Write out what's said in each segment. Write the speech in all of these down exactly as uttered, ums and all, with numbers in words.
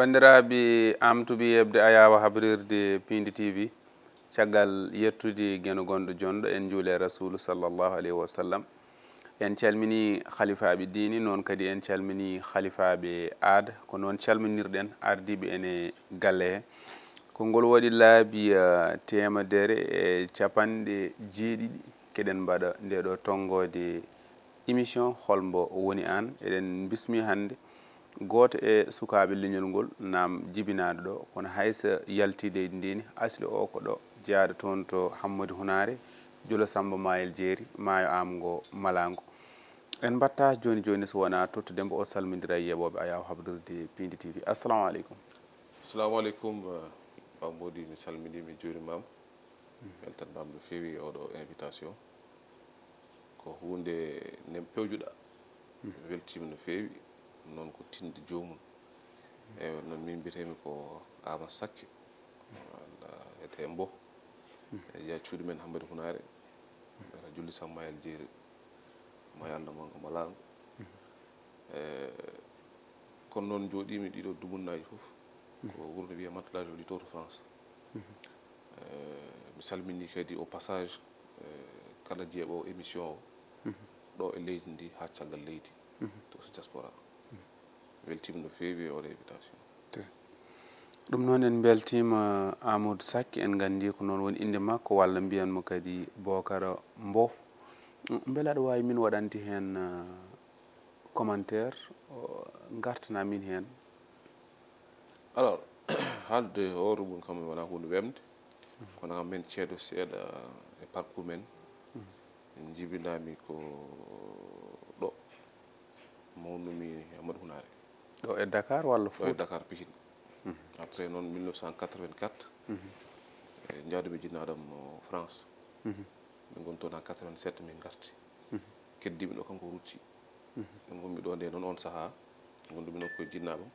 Banndiraaɓe, am tuɓi heɓde ayaawa habrirde Piindi T V. Caggal yettude geno gonɗo jonɗo, en njuule Rasuulu sallallahu alayhi wa sallam. En calmini halifaaɓe diine, noon kadi en calmini halifaaɓe aada. Ko noon calminirɗen ardiiɓe ene galle he. Ko ngol waɗi laabi, eh, teemedere e capanɗe jeeɗiɗi keɗen mbaɗa nde ɗo tonngoode émission Hol mbo woni aan? Eɗen bismi hannde gooto e sukaaɓe leñol ngol, naam jibinaaɗo ɗo, kono hay so yaltii leydi ndi ne, asli o ko ɗo, jeyaaɗo toon to Hammadi Hunaare, Julo Samba Mayel Jeeri, maayo am ngo Malaango. En mbaɗta jooni jooni so wonaa tottude mbo o salmindira e yeɓooɓe ayaawo habrirde Piindi T V. Assalamu aleykum. Assalamu aleykum, eh, Pape Mbodi, mi salminii, mi juurimaama. Weltanmaama no feewi e oɗo invitation. Ko huunde nden pewjuɗaa. Weltiima no feewi, noon ko tinde joomum. Eyi, noon min mbiyetee-mi ko Ama Sakke. Walla etee Mbo. E jeyaa cuuɗi men Hammadi Hunaare. Mbiyata Julli Sammayel Jeeri. Mayalla manngo malaango. E, kono noon njooɗiimi ɗiɗo dumunnaji fof. Ko wuro no wiyee Mantes-la-Jolie to, to France. E, mi salminii kadi au passage, e, kala jeeɓoowo émission o, ɗo e leydi ndi haa caggal leydi, to so diaspora. Weltiima no feewi e oɗo invitation. Te. Ɗum noon en mbeltiima Amadou Sack, en nganndi ko noon woni innde makko, walla mbiyan mo kadi Bookara Mbow. Mbele aɗa waawi min waɗande heen, eh, commentaire, o, ngartana min heen? Alors, haalde hoore mum kam wonaa huunde wemde, kono kam men ceedo seeɗa e parcours men. Min njibindaami ko ɗo mawnumi Amadou Hunaare. Ɗo e Dakar walla Fouta? Ɗo e Dakar, Pikine. Après noon, mille neuf cent quatre-vingt-quatre, e njaadumi jinnaaɗo am, o, France. Min ngoni toon en quatre-vingt-sept, min ngarti. Keddiimi ɗo kanko rutti. Min ngonmi ɗo nde noon, on sahaa. Ngondumi noon ko jinnaaɓam.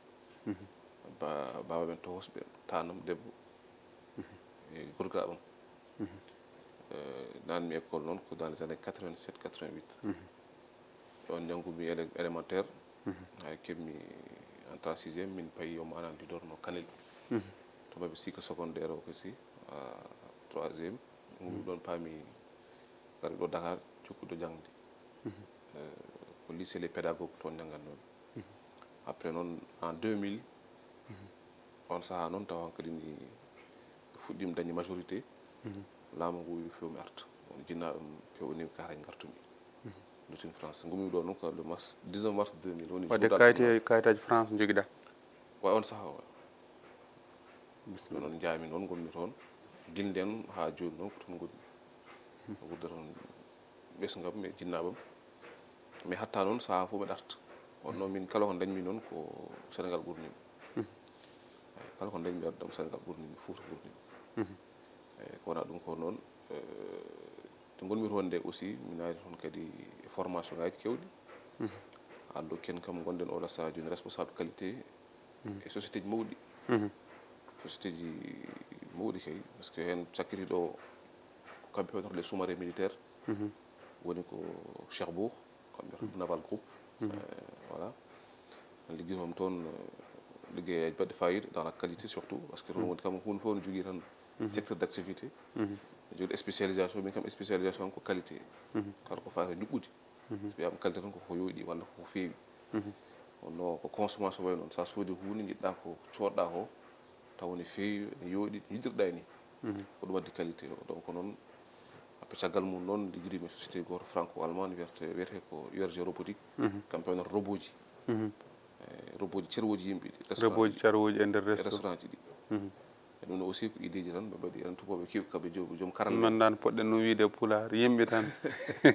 Ba-, baaba men tohosɓe, taanam debbo. E gorgaaɓam. Eh, naatmi école noon ko dans les années quatre-vingt-sept, quatre-vingt-huit. Ɗoon njanngumi élé-, élémentaire. Hay keɓmi entrée sixième, min payi yo mi anan lidorno Kanel. To babe cycle secondaire o ko si, ah, troisième. Ngumi ɗoon paami kadi ɗo Dakar, jokkude jaŋde. Eh, ko lycée les pédagogues toon njanngatnoomi. Après noon, en deux mille, on sahaa noon tawa hankadi mi fuɗɗiima dañde majorité. Laamu ngu wi few mi arta. Woni jinnaaɗo am few ni kara ngartumi. Lutin France. Ngumi ɗo noon ko le mars, dix-neuf mars deux mille, woni wadde jour kayiti-, kayitaaji France njogiɗa? Wa on sahaa o. Bisimilla. Noon njaami noon ngonmi toon. Gilden haa jooni noon ko toon ngonmi. Wuurde toon ɓesngam e jinnaaɓam. Mi hatta noon sahaa fof mi ɗarta. Wonno min kala ko dañmi noon ko Sénégal ɓurnimi. Kala ko dañmi aduna am Sénégal ɓurnimi, Fouta ɓurnimi. Eyi, ko wona ɗum ko noon, eh, to ngonmi toon nde aussi, mi naati toon kadi e formation ngaji kewɗi. Addo ken kam gonɗen o la stage responsable qualité e société ji mawɗi. Société ji mawɗi kay, parce que heen cakkiti ɗo ko kamɓe wiyata les sous-marins militaires. Woni ko Cherbourg, kamɓe wiyata Naval Group. Eh, voilà. Liggotoom toon, eh, liggeeji baɗɗi fayida dans la qualité surtout, parce que toon woni kam huunde fof no jogii tan secteur d'activité. Jogii spécialisation, min kam spécialisation am ko qualité. Kala ko faati e njuɓɓudi. So wiyaama qualité tan ko ko yooɗi walla ko ko feewi. Wonno ko consommation wayi noon, so a soodi huunde, njiɗɗa ko coodɗa ko, taw ne feewi, ne yooɗi, no yiɗirɗa ni. Ko ɗum addi qualité o. Donc noon, après caggal mum noon, liggodomi e société gooto franco-allemande wiyete, wiyete ko U R G Robotique. Kamɓe wonata robot ji. Eh, robot ji, cerwooji yimɓe ɗi, restaurant Robot ji, ji. Cerwooji e nder E restaurant. Restaurant ji ɗi. E ɗum ne aussi ko idée ji tan ɓe mbaɗi, en tubooɓe kew-, kamɓe joom, joom karande. Noon daan poɗɗen no wiide e Pulaar, yimɓe tan.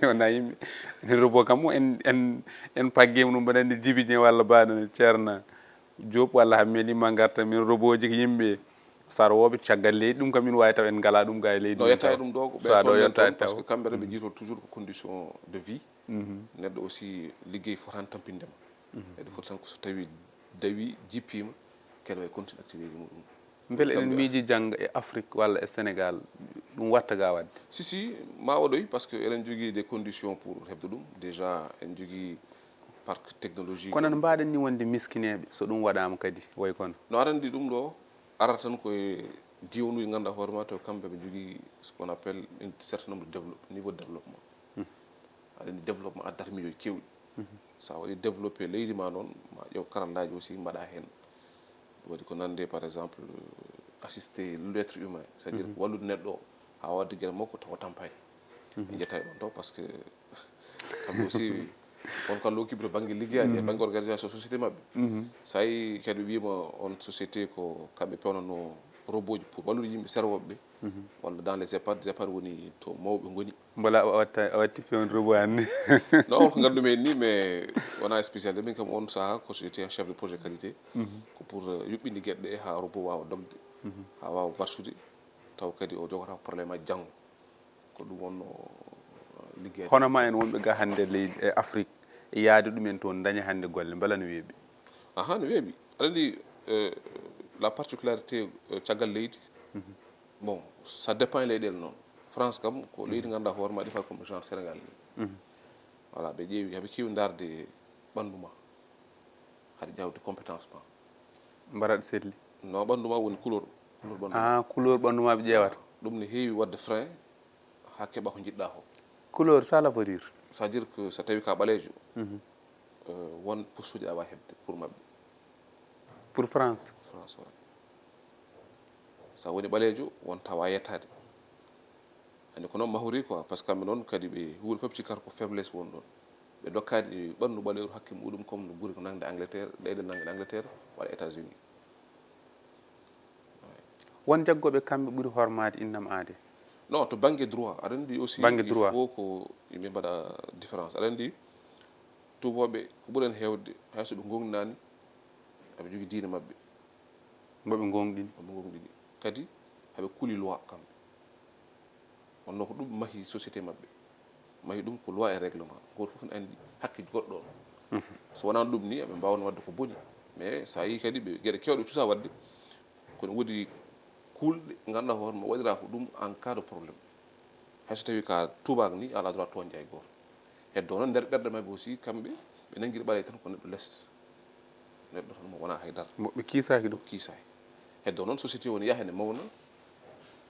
Wonaa yimɓe. Ni robot kam en, en, en paggiima ɗum, mbaɗa anndi Jibi Ñe walla mbaɗa Ceerno Diop walla Hammeli ma ngarta min robot ji ko yimɓe sarwooɓe caggal leydi, ɗum kam min waawi taw en ngalaa ɗum ga e leydi. No men yetta e taw. Ɗum ɗo ko ɓe So a ɗo toon nen yetta toon, e taw. Parce que kamɓe tan ɓe njiyto toujours ko condition de vie. Neɗɗo aussi liggeey fotaani tampinde ma. Eɗo foti tan ko so tawi dawi jippiima, kene wawi continue activité ji muɗum. Mbele eɗen miiji jannga e Afrique walla e Sénégal, ɗum watta ga waɗde? Si, si, ma waɗoy, parce que eɗen jogii des conditions pour heɓde ɗum. Déjà, en jogii Parc technologie. Kono no mbaɗen ni wonde miskineeɓe so ɗum waɗaama kadi way kono? No, aɗa anndi ɗum ɗo arata tan koye diwanuuji ngannduɗaa hoore ma to kamɓe ɓe njogii ce qu'on appelle un certain nombre de développe niveau de développement. Aɗa anndi développement addata miijooji keewɗi. So a waɗi développé leydi ma noon, ma ƴeew karallaaji aussi mbaɗa heen. Ɗum waɗi ko nande par exemple assister l'être humain, c'est à dire ko wallude neɗɗo o haa waɗde gere makko tawa tampaani. En ƴettay ɗon taw parce que kamɓe aussi on ko Allah okki ɓe to bannge liggeyaaji e bannge organisation société maɓɓe. So a yi kadi wiima on société ko kamɓe pewnano robotji pour wallude yimɓe serwoɓe ɓe, walla dans les EHPAD, EHPAD woni to mawɓe ngoni. Mbela a watta a watti fewn robo anni? Non, on ko nganndu-mi heen ni, mais wonaa spécialité. Min kam on sahaa ko j'étais un chef de projet qualité, ko pour euh, yuɓɓinde geɗe ɗe haa robot waawa dogde, haa waawa barsude, taw kadi o jogata problème aji janngo. Ko ɗum wonno liggeede. Hono ma en wonɓe ga hannde leydi e Afrique, e yaade ɗumen toon daña hannde golle, mbela no weeɓi? Aha, no weeɓi. Aɗa anndi euh, la particularité euh, caggal leydi, bon, ça dépend e leyɗeele noon. France kam ko leydi ngannduɗaa hoore ma ɗi fat comme genre Sénégal ni. Voilà, ɓe ƴeewi haɓe keewi ndaarde ɓanndu ma, haɗa ƴeewde compétence ma. Mbaraɗ selli. No, ɓanndu ma woni couleur, couleur ɓanndu ma. Ah, couleur ɓanndu ma ɓe ƴeewata. Ɗum ne heewi waɗde frein haa keɓa ko njiɗɗa ko. Couleur ça la veut dire? C'est à dire que so tawi ka ɓaleejo, euh, won postuji awa heɓde pour maɓɓe. Pour France? France waɗi. So a woni ɓaleejo wonta wa yettaade. Ani ko noon mahori quoi, parce que kamɓe noon kadi ɓe huuɗo fof cikkata ko faiblesse woni ɗoon. Ɓe dokkaade ɓanndu ɓaleeru hakke muɗum comme no ɓuri ko nangde Angleterre, leyɗe nangde Angleterre, walla États-Unis. Won jaggooɓe kamɓe ɓuri hormaade innam aade? Non, to bannge droit aɗa anndi aussi Bannge droit. Il faut ko yimɓe mbaɗa différence. Aɗa anndi tuubooɓe ko ɓuri en heewde hay so ɓe ngongnaani, aɓe njogii diine maɓɓe. Mboɓe ngongɗini. Mboɓe ngongɗini kadi haɓe kuli loi kamɓe. Wonno ko ɗum mahi société maɓɓe. Mahi ɗum ko loi et règlement. Gooto fof ne anndi hakke goɗɗo on. So wonaa ɗum ni aɓe mbaawno waɗde ko boni. Mais so a yii kadi ɓe geɗe keewɗe cusa waɗde, kono woodi kuulɗe ngannduɗaa hoore ma waɗira ko ɗum en cas de problème. Hay so tawi ka tubaak ni ala droit tooñde hay gooto. Heddo noon nder ɓerɗe maɓɓe aussi kamɓe ɓe nanngiri ɓaleejo tan ko neɗɗo les. Neɗɗo tan mo wonaa hay dara. Mo ɓe kiisaaki ɗum. Kiisaay. Heddo noon société woni yaha ene mawna.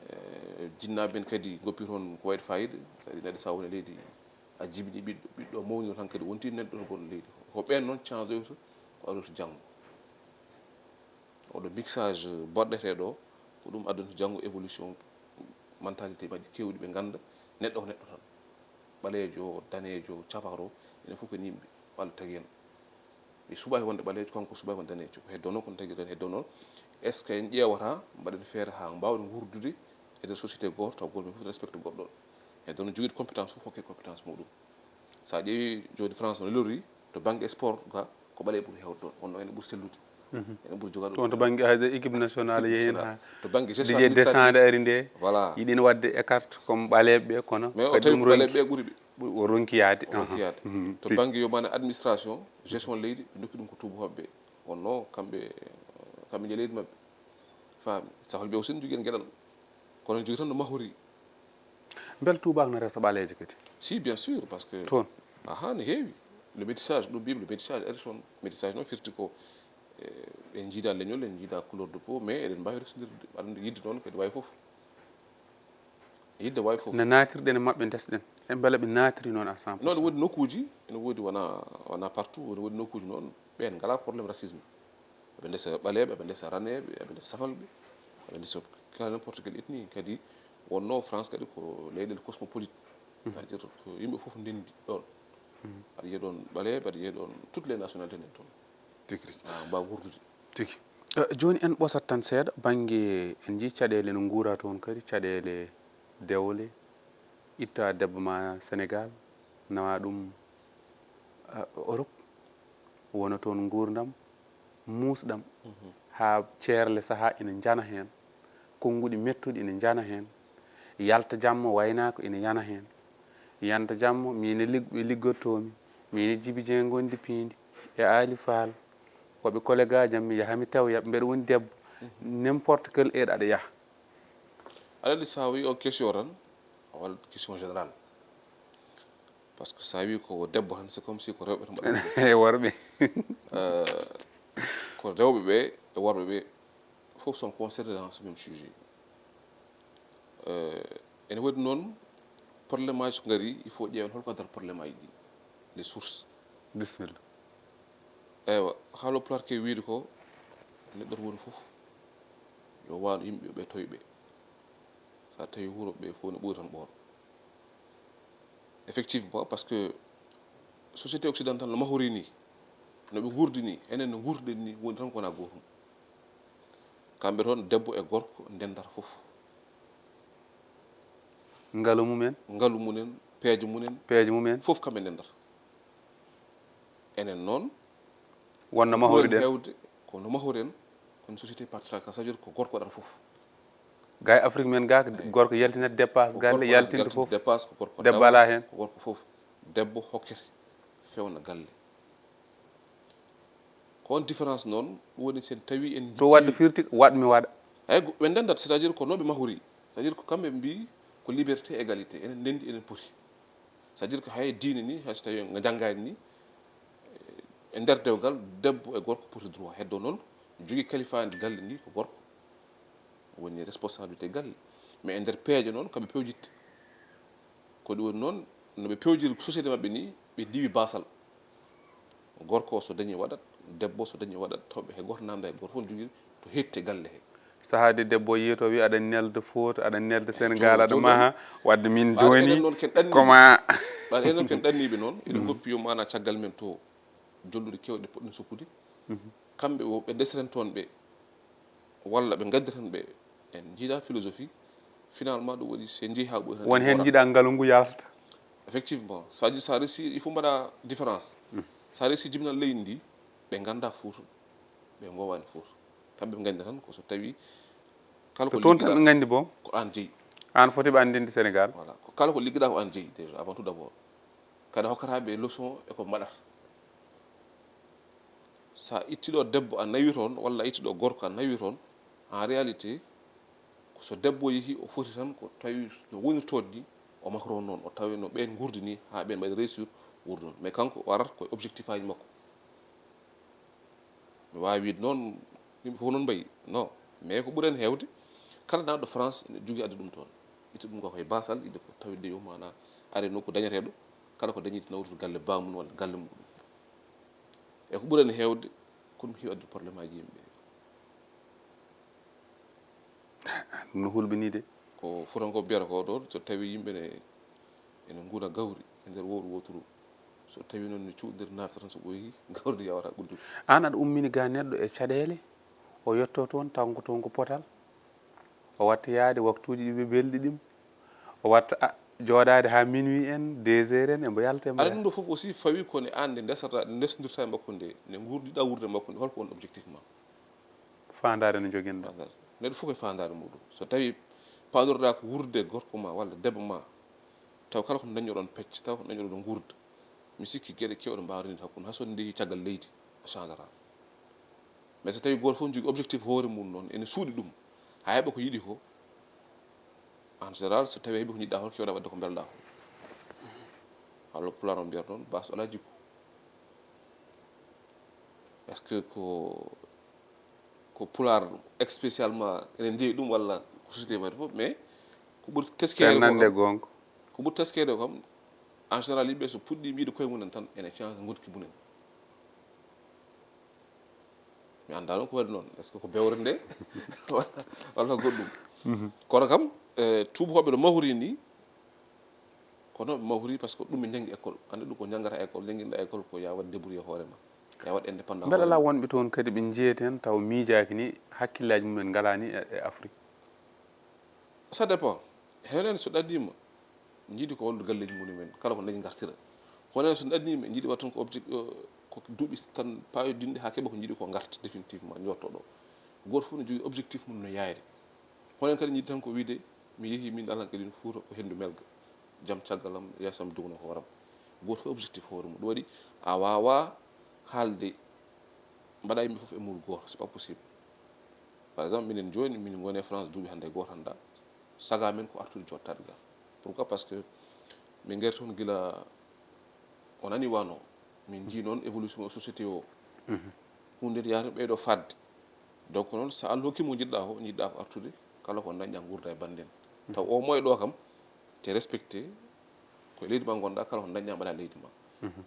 Eh, jinnaaɓe ɓen kadi ngoppi toon ko waɗi fayida. Saɗi neɗɗo sa woni leydi a jibini ɓiɗɗo, ɓiɗɗo mawnino tan kadi wonti neɗɗo to gonɗo leydi. Ko ɓen noon change oyta ko aroyta janngo. Oɗo mixage boɗɗeteɗo ko ɗum addanta janngo évolution mentalité majji kewɗi ɓe ngannda neɗɗo ko neɗɗo tan. Ɓaleejo, daneejo, caparo, enen fof ko yimɓe, ko Allah tagi en. Mi suɓaaki wonde ɓaleejo, kanko suɓaaki wonde daneejo. Ko heddo noon kono tagi tan heddo noon. Est ce que en ƴeewata, mbaɗen feere haa mbaawɗen wuurdude e nder société gooto taw gooto men fof respecte goɗɗo? Heddo noon jogiiɗo compétence fof hokke compétence muɗum. So a ƴeewi jooni France no lelori to bannge sport ga ko ɓaleeɓe ɓuri heewde ɗoon, wonno ene ɓuri sellude. Ene ɓuri jogaade. Toon to bannge hayde équipe nationale yehi heen haa To bannge gestion Didier administrative. Deschamps ari nde Voilà. Yiɗino waɗde écarte comme ɓaleeɓe ɓe kono Mais o kadi tawi ɗum ko ɓaleeɓe ronki ɓe ɓuri ɓe. O ronki yaade. Ronki yaade. To bannge yo maana administration, gestion leydi, ɓe ndokki ɗum ko tuubakooɓe ɓe. Wonno kamɓe kamɓe njeyi leydi maɓɓe. Faami. Sahol ɓe aussi ne jogii en geɗal. Kono en jogii tan no mahori. Mbel tubaak no resa ɓaleejo kadi? Si, bien sûr, parce que Toon. Aha, ne heewi. Le métissage, ɗum mbimi le métissage ari toon. Métissage noon firti ko eh, en njiida leñol, en njiida couleur de peau, mais eɗen mbaawi resondirde. Aɗa anndi yidde noon kadi wawi fof. Yidde wawi fof. No naatirɗen e maɓɓe ndesɗen e mbela ɓe naatiri noon à cent pour Non, cent? Ene woodi nokkuuji, ene woodi wona wona partout, ene woodi nokkuuji noon ɓeen ngalaa problème racisme. Aɓe ndesa ɓaleeɓe, aɓe ndesa raneeɓe, aɓe ndesa safalɓe, aɓe ndesa kala n'importe quelle ethnie. Kadi wonno France kadi ko leyɗeele cosmopolite. C'est-à-dire ko yimɓe fof ndenndi ɗoon. Aɗa yiya ɗoon ɓaleeɓe, aɗa yiya ɗoon toutes les nationalités nen toon. Tigi rigi. Ah, mbaawa wuurdude. Tigi. Eh, jooni en ɓosat tan seeɗa bannge en njii caɗeele no nguura toon kadi, caɗeele dewle, itta debbo ma Sénégal, nawa ɗum eh, Europe, wona toon nguurndam muusɗam haa ceerle sahaa ina njana heen, konnguɗi mettuɗi ina njana heen, yalta jamma waynaako ina yana heen. Yanta jamma miin e lig- ɓe liggotoomi, miin e Jibi Jeŋ ngondi piindi e Aali Faal, woɓɓe kollegaaji am mi yaha mi tawoya mbeɗa woni debbo, n'importe quelle heure aɗa yaha. Aɗa anndi so a wii o question tan, walla question générale. Parce que so a wi ko debbo tan, c'est comme si ko rewɓe tan mbaɗata. E worɓe. Ko rewɓe ɓe e worɓe ɓe fof sont concernés dans ce même sujet. Euh, ene waɗi noon, problème aji so ngari, il faut ƴeewen holko addata problème aji ɗi, les sources. Bisimilla. Eywa, haalo pulaar ke wiide ko neɗɗo to woni fof yo waano yimɓe ɓe toyɓe. So a tawi wuro ɓe fof ne ɓuri tan ɓooro. Effectivement, parce que société occidentale no mahori ni, no ɓe ngurdi ni, enen no ngurduɗen ni, woni tan ko wona gootum. Kamɓe toon, debbo e gorko ndendata fof. Ngalu mumen, Ngalu mumen, peeje mumen, peeje mumen. Fof kamɓe ndendata. Enen noon, Wonno mahori ɓuren ɗen. Heewde ko no mahoren, kono société patriarcale, c'est-à-dire ko gorko waɗata fof. Ga e Afrique men ga, gorko yaltinat dépasse Ko galle, gorko yaltinta yaltinta fof. Dépasse, ko gorko Debbo dawa, ala heen. Ko gorko fof. Debbo hokkete fewna galle. Ko on différence noon woni, sen tawi en To waɗde firti, waɗ mi waɗa. Eyyi, ɓe ndendat, c'est-à-dire ko noɓe mahori. C'est-à-dire ko kamɓe mbi ko liberté, égalité. Enen ndendi, enen poti. C'est-à-dire ko hay diine ni, hay so tawi en janngaani ni, e nder dewgal, debbo e gorko poti droit. Heddo noon, jogii kalifaandi galle ndi ko gorko. Woni responsabilité galle. Mais e nder peeje noon, kamɓe pewjitte. Ko ɗum woni noon, no ɓe pewjiri société maɓɓe ni, ɓe diwi baasal. Gorko so dañi waɗat, debbo so dañi waɗat, taw ɓe hay gooto namda e gooto, fof jogii to hetti galle he. Sahaa de debbo yeeto wi aɗa nelde Fouta, aɗa nelde Sénégal, aɗa maha, wadde min jooni koma. Ɓaade enen ken ɗanniiɓe noon, eɗen ngoppi yo maana caggal men to jolluɗe kewɗe poɗɗen soppude. Kamɓe o ɓe ndesiren toon ɓe, walla ɓe ngaddiren ɓe, en njiiɗa philosophie. Finalement ɗum waɗi, se njehi haa ɓuri tan. Won heen njiɗa ngalu ngu yalta. Effectivement, ça dit, ça réussi, il faut mbaɗa différence. Ça réussi jibinal leydi ndi, ɓe ngannda Fouta, ɓe ngowaani Fouta. Kamɓe ɓe nganndi tan ko so tawi kala Ko ko toon tan liggiɗa, ɓe nganndi boom. Ko aan jeyi. Aan foti ɓe anndinde Sénégal. Voilà, ko kala ko liggiɗa ko aan jeyi déjà avant tout d'abord. Kadi hokkata ɓe leçon e ko mbaɗata. Sa itti ɗo debbo a nawi toon, walla a itti ɗo gorko a nawi toon, en réalité, ko so debbo yehi o foti tan ko tawi no wonirtoo ni, o mahro noon, o tawi no ɓeen ngurdi ni, haa ɓeen mbaɗi réussir wuurdi noon. Mais kanko o arat koye objectif aji makko. Mi waawi wiide noon, yimɓe fof noon mbayi, non. Mais ko ɓuri en heewde, kala nanɗo France ene jogii addi ɗum toon. Itta ɗum ko koye baasal, yiɗde ko tawde yo maana are nokku dañeteeɗo, kala ko dañi nawtude galle baamum walla galle muɗum. E ko ɓuri en heewde, ko ɗum heewi addude problème aji yimɓe. Ɗum no hulɓinii de. Ko Fuutankooɓe mbiyata ko ɗo, so tawi yimɓe ne ene nguura gawri e nder wowru wooturu, so tawi noon no cuuɗi nder naafta tan, so ɓooyi gawri ndi yawata ɓuddude. Aan aɗa ummini ga neɗɗo e caɗeele, o yetto toon, taw ko toon ko potal, o watta yaade waktuuji ɗi ɓe belɗi ɗim, o watta a, jooɗaade haa minuit en, deux heures en, embo yalta, embo Aɗa yaha. Ɗum ɗo fof aussi fawi ko ne aan nde ndesata, nde ndesdirta e makko nde, nde ngurdiɗa wuurde e makko nde, holko woni objectif ma? Faandaare no joginɗa. Faandaare. Neɗɗo fof e faandaare muɗum. So tawi paandotoɗa ko wuurde gorko ma walla debbo ma, taw kala ko dañoɗon pecce, taw ko dañoɗon nguurda. Mi sikki geɗe kewɗe mbaawa renndinde hakkunde, haa so ndehi caggal leydi, a changera. Mais so tawi gooto fof jogii objectif hoore mum noon, ene suuɗi ɗum, haa heɓa ko yiɗi ko, en général, so tawi a heɓi ko njiɗɗa ko, kewɗa waɗde ko mbelɗa ko. Walla Pulaar o mbiyata noon, baasɗo alaa jikku. Est-ce que ko, ko Pulaar spécialement ene jeyi ɗum, walla ko société waɗi fof, mais ko ɓuri teskeede ko Nande kam, gonga. Ko ɓuri teskeede kam, en général, yimɓe so puɗɗi yiide koye mumen tan, ene change ngonki mumen. Mi annda noon ko waɗi noon, est-ce que ko bewre nde walla, walla goɗɗum? Kono kam, e, tuubakooɓe no mahori ni, ko noon ɓe mahori, parce que ɗum ɓe njanngi école. Annde ɗum ko njanngata école, njannginɗa école ko ya waɗ débrouiller hoore ma, ya waɗ indépendant Mbele hoore alaa ma. Wonɓe toon kadi ɓe njeyeten taw miijaaki ni, hakkillaaji mumen ngalaa ni e, e Afrique. Ça dépend. Henen so ɗaɗɗiima, njiɗi ko wallude galleeji mumen, kala ko dañi ngartira. Kono henen so ɗaɗɗiima, njiɗi waɗ tan ko object-, ko duuɓi tan paaɗodinɗi haa keɓa ko njiɗi ko ngarta définitivement, njotto ɗo. Gooto fof no jogii objectif mum no yaayde. Kono en kadi njiɗi tan ko wiide, mi yehi, min alan kadi no Fuuta ko henndu melga. Jam caggal am, yeeso am dogno hooram. Gooto fof objectif hoore mum. Ɗum waɗi, a waawaa haalde, mbaɗa yimɓe fof e muuru gooto, c'est pas possible. Par exemple, minen jooni, min ngoni e France duuɓi hannde e gooto hannda. Saga men ko artude jottaade ga. Pourquoi? Parce que min ngari toon gila O nani wano min njii noon évolution société o. Huunde nde yaata ɓeyɗo fadde. Donc noon so Allah hokki mo njiɗɗa ko njiɗɗa ko artude, kala ko dañɗa nguurda e banden. Taw o moye ɗo kam te respecté ko e leydi ma ngonɗa, kala ko dañɗa mbaɗa e leydi ma.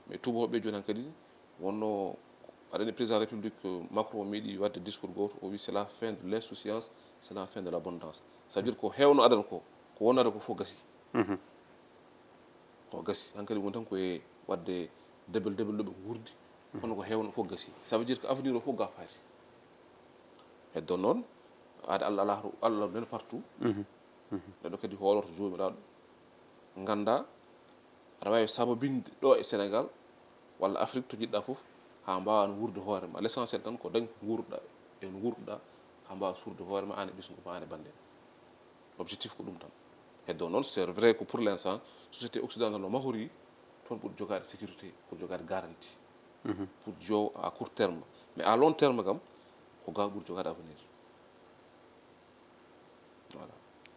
Mais tubakoɓe jooni han kadi wonno aɗani président république, Macron o meeɗi wadde discours goto, o wi c'est la fin de l'insouciance, c'est la fin de l'abondance. Ça veut dire ko hewno adan ko, ko wonno adan ko fof gasi. Ko gasi, hankadi woni tan ko e wadde debel debel ɗo ɓe guurdi, kono ko hewno fof gasi. Ça veut dire que avenir o fof ga faati. Heddo noon, aada Allah ala to, Allah nen partout. Neɗɗo kadi hoolorto joomiraaɗo. Ngannda aɗa waawi sababinde ɗo e Sénégal walla Afrique to njiɗɗa fof, haa mbaawa no wuurde hoore ma. L'essentiel tan ko dañ ko nguurɗa e no nguurɗa, haa mbaawa suurde hoore ma, aan e ɓesngu ma, aan e bannde. Objectif ko ɗum tan. Heddo noon, c'est vrai ko pour l'instant société occidentale no mahori toon ɓuri jogaade sécurité, ɓuri jogaade garantie. Pour jo à court terme, mais à long terme kam ko ga ɓuri jogaade avenir. Voilà.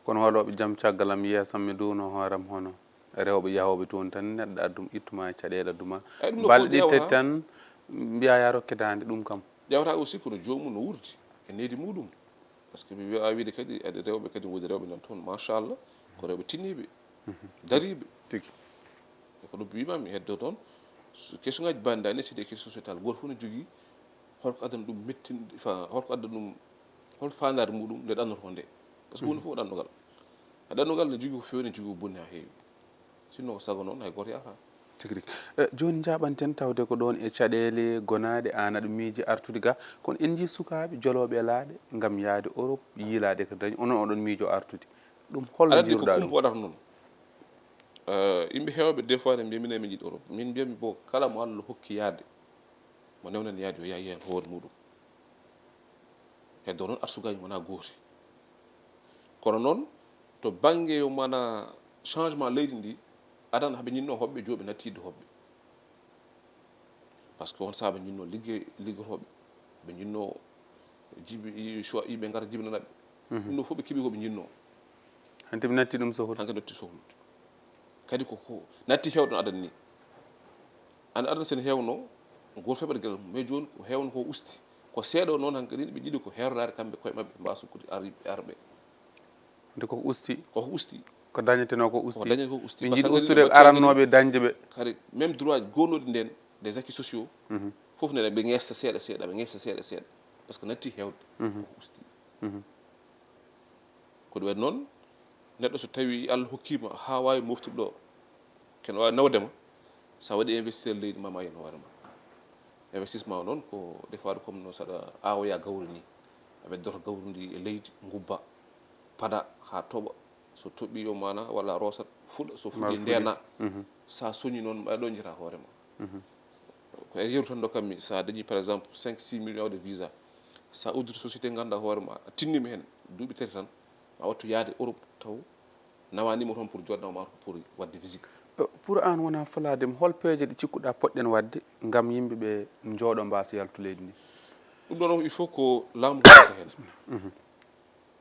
Kono hoolooɓe jam, caggal am yeesam mi duuno hooram hono rewɓe yahooɓe toon tan, neɗɗo addum ittuma e caɗeele adduma. Eyi, ɗum ɗo Balɗe fof ɗiɗi ƴeewa tati haa- tan mbiya yaa rokke daande ɗum kam. Ƴeewata aussi kono joomum no wuurdi e nehdi muɗum. Par ce que mi wiya wiide kadi ade rewɓe kadi woodi rewɓe nan toon machallah, ko rewɓe tinniiɓe, dariiɓe. Tigi. E ko ɗum wimami heddo toon. Question ngaji banndani c'est des questions sociétales, gooto fof no jogii holko addana ɗum mettinde, fa holko addana ɗum, hol faandaare muɗum nde ɗannoto nde. Par ce que woni fof ɗannogal. A ɗannogal ne jogii ko feewi, ne jogii ko bonni haa heewi. Sinno ko sago noon hay gooto yahata. Tigi rigi. Eh, jooni njaɓanten tawde ko ɗoon e caɗeele gonaaɗe aan aɗa miiji artude ga, kono en njii sukaaɓe jolooɓe e laaɗe ngam yahde Europe, yiilaade ko dañ, onon oɗon miijo artude. Ɗum holno Aɗa anndi ko njiiruɗaa ɗum? kumpa waɗata noon. Eh, yimɓe heewɓe des fois ne mbiya minen min njiɗi Europe. Min mbiyami bo kala mo Allah hokki yahde, mo newnan yahde yo yah yiya heen hoore muɗum. Heddo noon arsugaaji wonaa gooti. Kono noon to bannge yo mana changement leydi ndi, adan haɓe ñinno hoɓɓe jooɓe nattiide hoɓɓe. Par ce que on saha ɓe ñinno ligge liggotooɓe, ɓe ñinno jibi choix yiɓe ngara jibinanaɓe. Ɗum ɗo fof ɓe keeɓi ko ɓe ñinno. Hanti mi natti ɗum sohol. Hanke dotti sohlude kadi ko ko natti hewde no adan ni. An adan sen hewno goto feɓat geɗal mum, mais joni ko hewno ko usti. Ko seeɗa noon hankadi ɓe jiɗi ko herorade kamɓe koye maɓɓe mbawa sukkude ari arɓe. Nde koko usti. Koko usti. Ko dañeteno ko Ko usti. dañeteno ko usti. Ɓe Par ce jiɗi que ustude hankadi arannooɓe dañde ɓe. Kadi même droit gonnoɗi nden des acquis sociaux. Fof nene ɓe ngesta seeɗa seeɗa ɓe ngesta seeɗa seeɗa. Par ce que natti hewde koko usti. Ko ɗum waɗi noon neɗɗo so tawi Allah hokkima ha wawi moftude ɗo, kene wawi nawdema. Sa waɗi investisseur leydi ma ma yen hoore ma. Investissement o noon ko des fois comme no saɗa awoya gawri ni, a ɓeddoto gawri ndi e leydi, gubba, pada ha toɓa, so toɓi yo mana walla rosat fuɗa, so fuɗi ndena. Sa soñi noon mbaɗa ɗo jiyata hoore ma. Ko e yeru tan dokkatmi, sa dañi par exemple cinq six millions de visa, sa udditi société ganduɗa hoore ma a tinnima hen duuɓi tati tan, ma wattu yaade Europe taw nawanima toon pour joɗɗa ma pour wadde visite. Pour an wona falaade mo, hol peeje ɗe cikkuɗa poɗɗen wadde ngam yimɓe ɓe njooɗo mbasa yaltu leydi ndi? Ɗum ɗon il faut ko laamu hollata hen,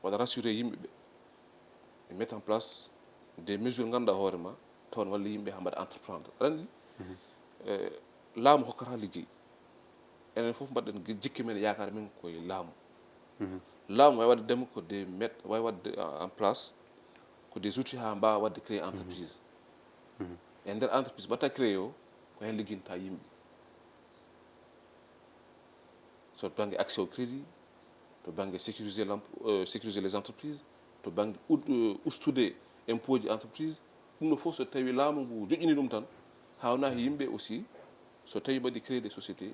waɗa rassurer yimɓe ɓe, e mettre en place des mesures ganduɗa hoore ma taw ne walla yimɓe ha mbaɗa entreprendre, aɗa andi. Laamu hokkata liggey. Enen fof mbaɗɗen jikke men e yaakaare men koye laamu. Laamu wawi waɗde dem ko des met wawi waɗde en place ko des outils ha mbawa waɗde créer entreprise. E nder entreprise mbatta créer o ko hen ligginta yimɓe. So banggue accès au crédit, to banggue sécuriser l'emploi, sécuriser les entreprises, to banggue ustude impôt ji entreprise. Ɗum ɗo fof so tawi laamu ngu joƴƴini ɗum tan, hawna he yimɓe aussi, so tawi mbaɗi créer des sociétés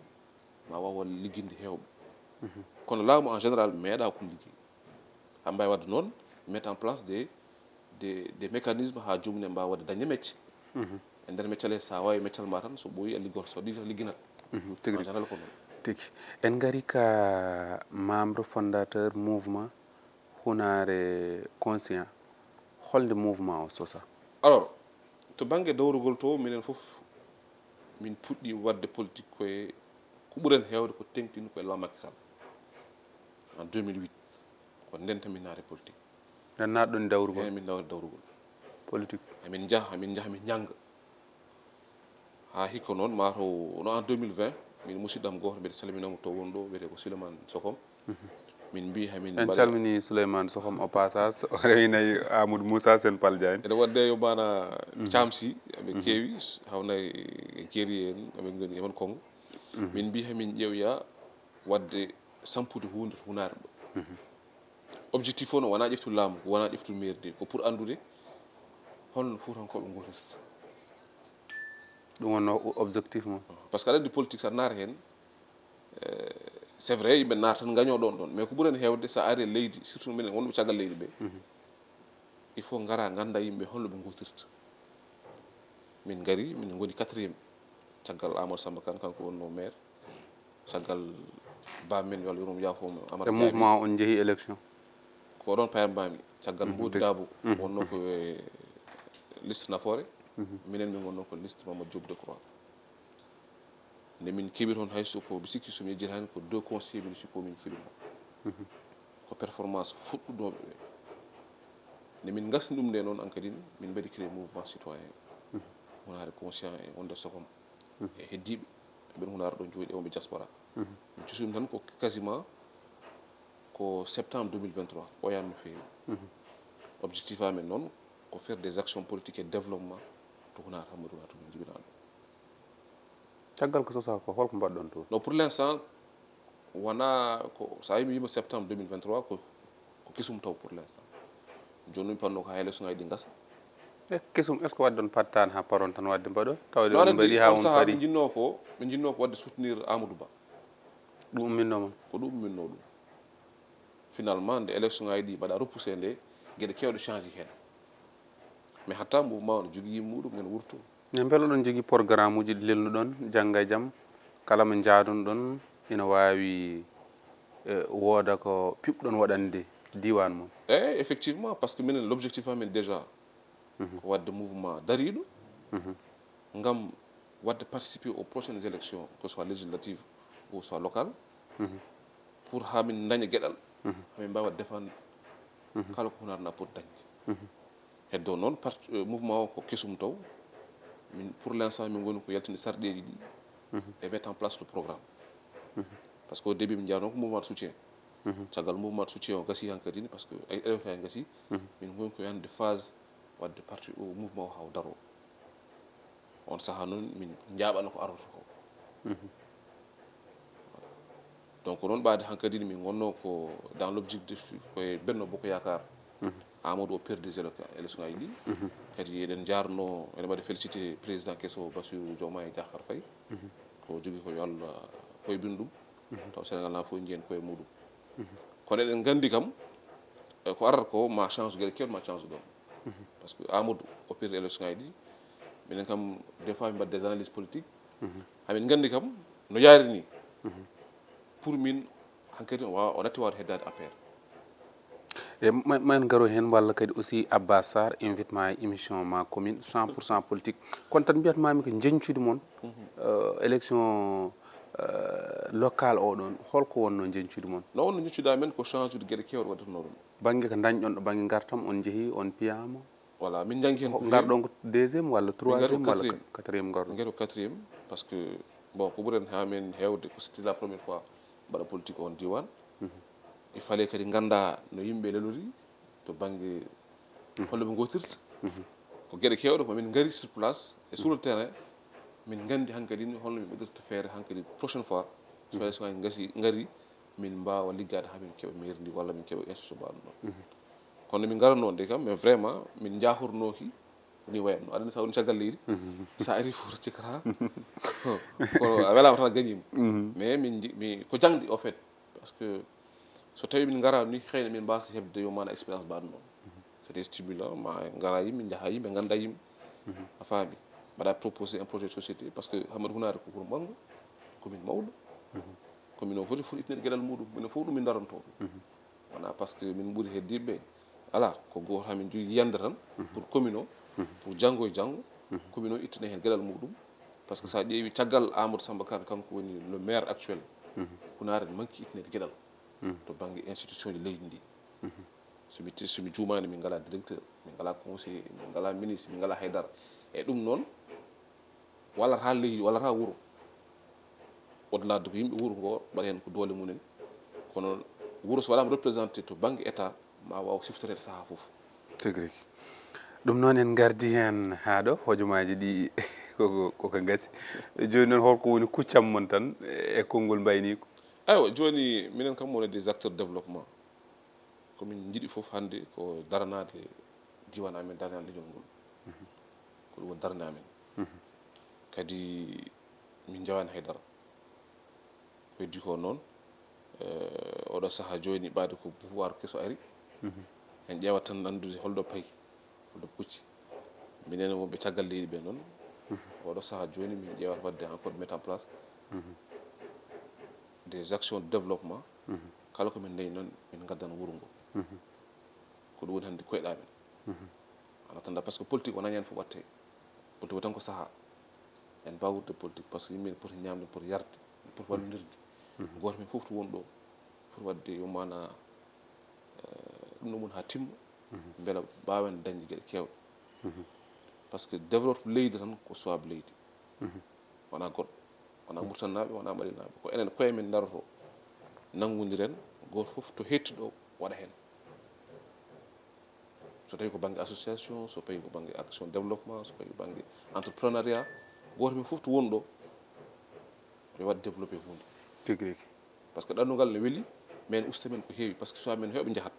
ma waw ligginde hewɓe. Kono laamu en général meeɗa ko liggey. Ha mbawi wadde noon mettre en place des des des mécanismes ha joomum en mbawa wadde dañde mecce. E nder meccal he sa wawi meccal ma tan so ɓooyi a liggoto, so waɗi tan ligginat. En général ko noon. Tigi. En gari ka membre fondateur mouvement hunare conscient. Holnde mouvement o sosa? Alors to banggue dawrugol to minen foof min puɗɗi wadde politique koye ko ɓuren hewde ko tengtini koye laamu Macky Sall en deux mille huit. Ko nden tan min naati politique. Nden naatɗon dawrugol? Eyi, min nawri dawrugol politique. Emin njaha emin njaha min njannga. Haa hikka noon, mataw no en deux mille vingt, min musidɗo am gooto, mbiɗa salmina mo to wonɗo, wiyetee ko Souleymane Sokom. Min mbii hamin En calmini Souleymane Sokom au passage, o rewinay Amadou Moussa Sène Pal Diagne. Ene waɗde yo maana caamsi, aɓe keewi, hawna e Jeeri en, aɓe ngoni e mon Kongo. Min mbii hamin ƴeewya waɗde sampude huunde to Hunaare ɗo. Objectif o no wonaa ƴeftude laamu, ko wonaa ƴeftude mairie de, ko pour anndude holno Fuutankooɓe ngootirta. Ɗum wonno o- objectif mum. Parce que aɗa anndi politique, so a naata heen, eh, c'est vrai, yimɓe naata tan ngañoo ɗoon ɗoon, mais ko ɓuri heen heewde, so a ari e leydi, surtout minen wonɓe caggal leydi ɓe, il faut ngara ngannda yimɓe holno ɓe ngootirta. Min ngari, min ngoni quatrième, caggal Amadou Samba Kane, kanko wonno maire, caggal baamen, yo Allah yurmo, yaafoo mo, Amara E Jaabi. Mouvement on njehi élection. Ko ɗoon payam mbami, caggal Mboodi Dabo wonno ko e liste Nafoore, minen min ngonno ko liste Mamadou Diop Decroix. Nde min keɓi toon, hay so ko mi sikki, so mi yejjitaani, ko deux conseillers municipaux min keɓi toon. Ko performance fuɗɗuɗooɓe ɓe. Nde min ngasni ɗum nde noon, an kadi min mbaɗi créé mouvement citoyen, Hunaare Conscient e Wonde Sokom e heddiiɓe ɓen Hunaare ɗo jooɗi e wonɓe diaspora. Min cuusii ɗum tan ko quasiment ko septembre deux mille vingt-trois, ɓooyaani no feewi. Objectif amen noon ko faire des actions politiques et développement to Hunaare Hammadou Watoumi jibinaaɗo. Caggal ko sosaa ko, holko mbaɗɗon toon? Non, pour l'instant, wonaa ko, so a yii mi wiima septembre deux mille vingt-trois, ko, ko kesum taw pour l'instant. Jooni mi panno ko haa élection ngaji ɗi ngasa. E kesum, est ce que waɗde on pattaani haa paron tan waɗde mbaɗon? Tawde No on aɗa mbaɗi anndi, haa on on sahaa paari. Min njinnoo ko, min njinnoo ko waɗde soutenir Amadou Ba. Ɗum umminno mon? Ko ɗum umminno ɗum. Finalement, nde élection ngaji ɗi mbaɗa repoussé nde, geɗe keewɗe change heen. Mais hatta mouvement o no jogii yimɓe muɗum, ene wurto. E mbele oɗon jogii programme uji ɗi lelnuɗon jannga e jam, kala mo njaadunɗon ina waawi e, wooda ko piɓɗon waɗande diiwaan mon? Eeyi, effectivement, parce que minen, l'objectif amen déjà, ko waɗde mouvement dariiɗo, ngam waɗde participer aux prochaines élections, que ce soit législatives ou soit locales, pour haa min ndaña geɗal, haa min mbaawa défendre kala ko Hunaare na poti dañde. Heddo noon, part-, euh, mouvement o ko kesum taw. Min, pour l'instant, min ngoni ko yaltinde sarɗeeji ɗi e mettre en place le programme. Parce que au début, min njahnoo ko mouvement de soutien. Caggal mouvement de soutien o gasi hankadi, parce que ay élection en gasi, min ngoni ko yande phase waɗde parti o, mouvement o haa o daroo. On sahaa noon, min njaaɓano ko arata ko. Donc noon ɓaade hankadi min ngonno ko dans l'objectif ko e Benno Bokk Yaakaar. Amadou o perdi élection ngaji ɗi. Kadi eɗen njaarno, eɗen mbaɗi félicité président keso Bassirou Diomaye Diakhar Faye. Ko jogii ko yo Allah koye bino ɗum. Taw Sénégal na fof njiyen koye muɗum. Kono eɗen nganndi kam, e ko arata ko ma change geɗe kewɗe ma change ɗon. Parce que Amadou o perdi élection ngaji ɗi. Minen kam, des fois min mbaɗa des analyses politiques. Hamin nganndi kam no yaari ni. Pour min, hankadi o waawa, o natti waawde heddaade A P R. E ma ma en ngaro heen, walla kadi aussi Abbas Sarr invite ma e émission ma commune cent pour cent politique. Kono tan mbiyat mami ko njeñcude mon, euh, élection, euh, locale o ɗon, holko wonno njeñcude mon? No wonno njeñcude amen ko change ude geɗe kewɗe waɗatno ɗum. Bannge ko dañɗon ɗo bannge ngartam, on njehi, on piyama? Voilà, min njanngi heen ko heewi. Ngarɗon ko deuxième walla troisième walla quatrième? Ngarɗon ko quatrième, parce que, bon, ko ɓuri en haa men heewde, ko c'était la première fois mbaɗa politique on diiwaan. Il fallait kadi ngannda no yimɓe lelori to bannge holno ɓe ngootirta. Ko geɗe keewɗe ko min ngari sur place et sur le terrain, min nganndi hankadi ni holno min mbaɗirta feere hankadi prochaine fois, so élection en ngasi, ngari, min mbaawa liggaade haa min keɓa mairie ndi walla min keɓa institution mbaɗa ɗum ɗon. Kono min ngarano nde kam, mais vraiment min njahornooki ni wayatno. Aɗa anndi, so a woni caggal leydi, so a ari fof cikkata ko a welaama tan a gañiima. Mais min nji-, mi, ko jaŋde au fait, parce que so tawii min ngaraani ni, xëy na min mbaasa heɓde yo maana expérience mbaɗa ɗum ɗon. C'était stimulant, ma ngara yimɓe, njaha yimɓe, ngannda yimɓe. A faami? Mbaɗa proposé un projet de société, parce que Hammadou Hunaare ko wuro manngo, commune mawɗo. Commune o foti, foti ittude geɗal muɗum, minen fof ɗum min daranto. Wonaa parce que min ɓuri heddiiɓe ɓe. Alaa, ko gooto hamin jogii yiyannde tan pour commune o, pour janngo e janngo, commune o ittina heen geɗal muɗum. Parce que so a ƴeewi caggal Amadou Samba Kane, kanko woni le maire actuel, Hunaare ne manki ittinede geɗal to bannge institution ji leydi ndi. So mi te-, so mi juumaani, min ngalaa directeur, min ngalaa conseiller, min ngalaa ministre, min ngalaa haydara. E ɗum noon, wallata leydi, wallata wuro. Au-delà de ko yimɓe wuro ngo mbaɗa heen ko doole mumen, kono wuro so waɗaama représenté to bannge état, ma waaw siftoreede sahaa fof. Tigi rigi. Ɗum noon en ngardi heen haa ɗo, hojomaaji ɗi koko koko ngasi. Jooni noon holko woni kuccam mon tan e konngol mbayniiko? Aywa, jooni minen kam woni des acteurs développement. Ko min njiɗi fof hannde ko daranaade diiwaan amen, daranaade leñol ngol. Ko ɗum woni darnde amen. Kadi min njawaani hay dara. Ko heddi ko noon, eh, oɗo sahaa jooni ɓaade ko pouvoir keso ari. En ƴeewat tan anndude holɗo payi, holɗo pucci. Minen wonɓe caggal leydi ɓe noon, oɗo sahaa jooni min ƴeewat waɗde encore mettre en place des actions de développement. Kala ko min dañi noon, min ngaddana wuro ngo. Ko ɗum woni hannde koyɗa men. En attendant, parce que politique wonaa ñande fof waɗte. Politique o tan ko sahaa. En mbawirde politique, parce que yimɓe ne poti ñamde, poti yarde, poti wallodirde. Gooto men fof to woni ɗo, foti waɗde yo maana, eh, ɗum ɗo mum haa timma, mbela mbaawen dañde geɗe keewɗe. Parce que développe leydi tan ko soob leydi. Wonaa goɗɗo, wonaa murtannaaɓe, wonaa mbaɗinaaɓe. Ko enen koye men ndaroto, nanngondiren, gooto fof to hetti ɗo waɗa heen. So tawi ko bannge association, so tawi ko bannge action développement, so tawi ko bannge entrepreneuriat, gooto men fof to woni ɗo, yo waɗ développé huunde. Tigi rigi. Parce que ɗannungal ne weli, mais en usta men ko heewi, parce que so amen heewɓe njahat.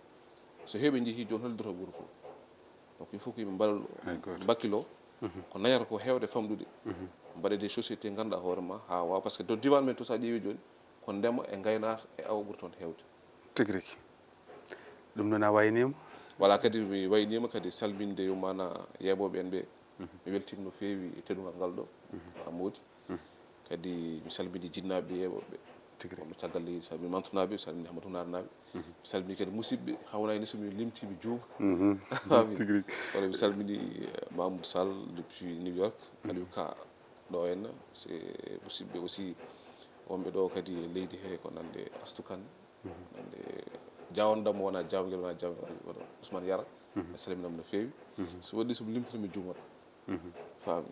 So heewɓe njehii jooni, hol doto wuro to? Donc il faut que yimɓe mbaɗa mbakkilo, ko dañata ko heewde famɗude. Mbaɗa des sociétés ngannduɗaa hoore ma haa waawa, parce que to diiwaan men to, so a ƴeewi jooni, ko ndema e ngaynaaka e awo ɓuri toon heewde. Tigi rigi. Ɗum noon a wayniima. Voilà, kadi mi wayniima kadi salminde yo maana yeeɓooɓe en ɓe. Mi weltiima no feewi e teddungal ngal ɗo, a moodi. Kadi mi salmini jinnaaɓe yeeɓooɓe ɓe. Tigi rigi. Wonɓe caggal leydi, salmini Mantunaaɓe, salmini Hamadu Hunaarnaaɓe. Mi salmini kadi musidɓe, hawnaani so mi limtii mi juuma. Tigi rigi. Kono mi salmini, eh, Mamoudou Sall depuis New York, Aliou Ka ɗo henna, c'est musidɓe aussi wonɓe ɗo kadi e leydi he, ko nande Astu Kan, nande Jawandam, wona Jawgel, wona Jawgel, wona Ousmane Yara. Mi salminam no feewi. So waɗi so mi limtata mi juumat. Faami.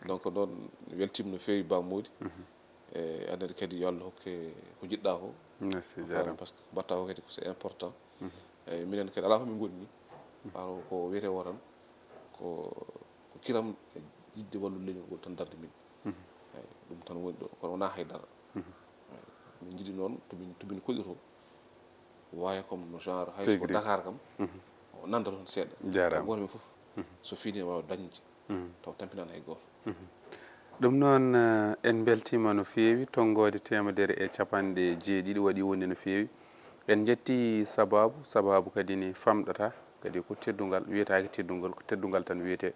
Donc noon mi weltiima no feewi Ba Mody. E annede kadi yo Allah hokke ko njiɗɗa ko. Merci, jaaraama. Parce que ko mbaɗta ko kadi ko c'est important. Eyyi, minen kadi alaa ko min ngoni ni. Ɓaawo ko wiyetee o tan ko, ko kiram e yiɗde wallude leñol ngol tan darde min. Eyyi, ɗum tan woni ɗo, kono wonaa hay dara. Eyyi, min njiɗi noon to min, to min koɗi to, waawi comme no genre hay so ko Dakar kam, o nanda toon seeɗa. Jaaraama. Gooto men fof so fiini waawa dañde. Taw tampinaani hay gooto. Ɗum noon, eh, en mbeltiima no feewi. Tonngoode teemedere e capanɗe jeeɗiɗi waɗi wonde no feewi. En njetti sabaabu, sabaabu kadi ne famɗata, kadi ko teddungal, wiyetaake teddungal, ko teddungal tan wiyetee.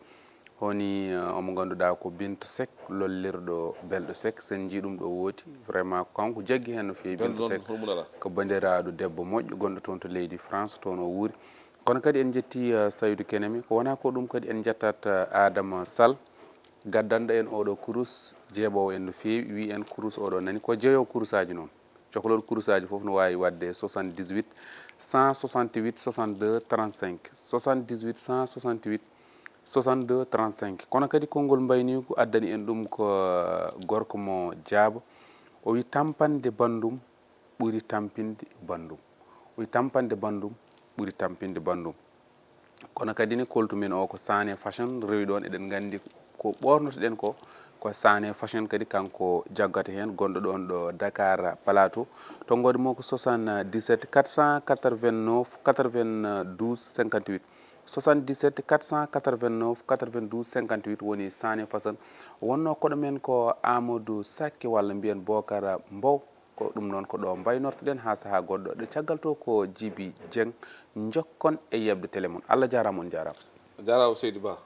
Woni, eh, omo ngannduɗaa ko Bintu Seck, lollirɗo Belɗo Seck, so en njii ɗum ɗo wooti, vraiment ko kanko jaggi heen no feewi, Bintu Seck, ko banndiraaɗo debbo moƴƴo gonɗo toon to leydi France, toon o wuuri. Kono kadi en njetti, eh, Saydou Kenemi, ko wonaa ko ɗum kadi en njettat, eh, Adama Sall, gaddanɗo en oɗo kurus, jeeɓoowo en no feewi, wii en kurus oɗo nani, ko jeeyo kurusaaji noon. Cohloɗo kurusaaji fof no waawi waɗde soixante-dix-huit, cent soixante-huit, soixante-deux, trente-cinq, soixante-dix-huit, cent soixante-huit, soixante-deux, trente-cinq. Kono kadi konngol mbayniigu addani en ɗum ko, eh, gorko mo Jaaba. O wii tampande banndum ɓuri tampinde banndum. O wii tampande banndum ɓuri tampinde banndum. Kono kadi ne koltu men o ko Sané Fashion rewi ɗoon. Eɗen nganndi ko ɓoornotoɗen ko, ko Sané Fashion kadi kanko jaggata heen, gonɗo ɗoon ɗo Dakar Plateau. Tonngoode mo ko soixante-dix-sept quatre cent quatre-vingt-neuf quatre-vingt-douze cinquante-huit. Soixante-dix-sept quatre cent quatre-vingt-neuf quatre-vingt-douze cinquante-huit woni Sané Fashion. Wonnoo koɗo men ko Amadou Sakke walla mbiyen Bokar Mbow. Ko ɗum noon ko ɗo mbaynortoɗen haa sahaa goɗɗo. Ɗo caggal to ko Jibi Dieng. Njokkon e yeɓde télé mon. Allah jaaraama, on jaaraama. A jaaraama seydi Ba.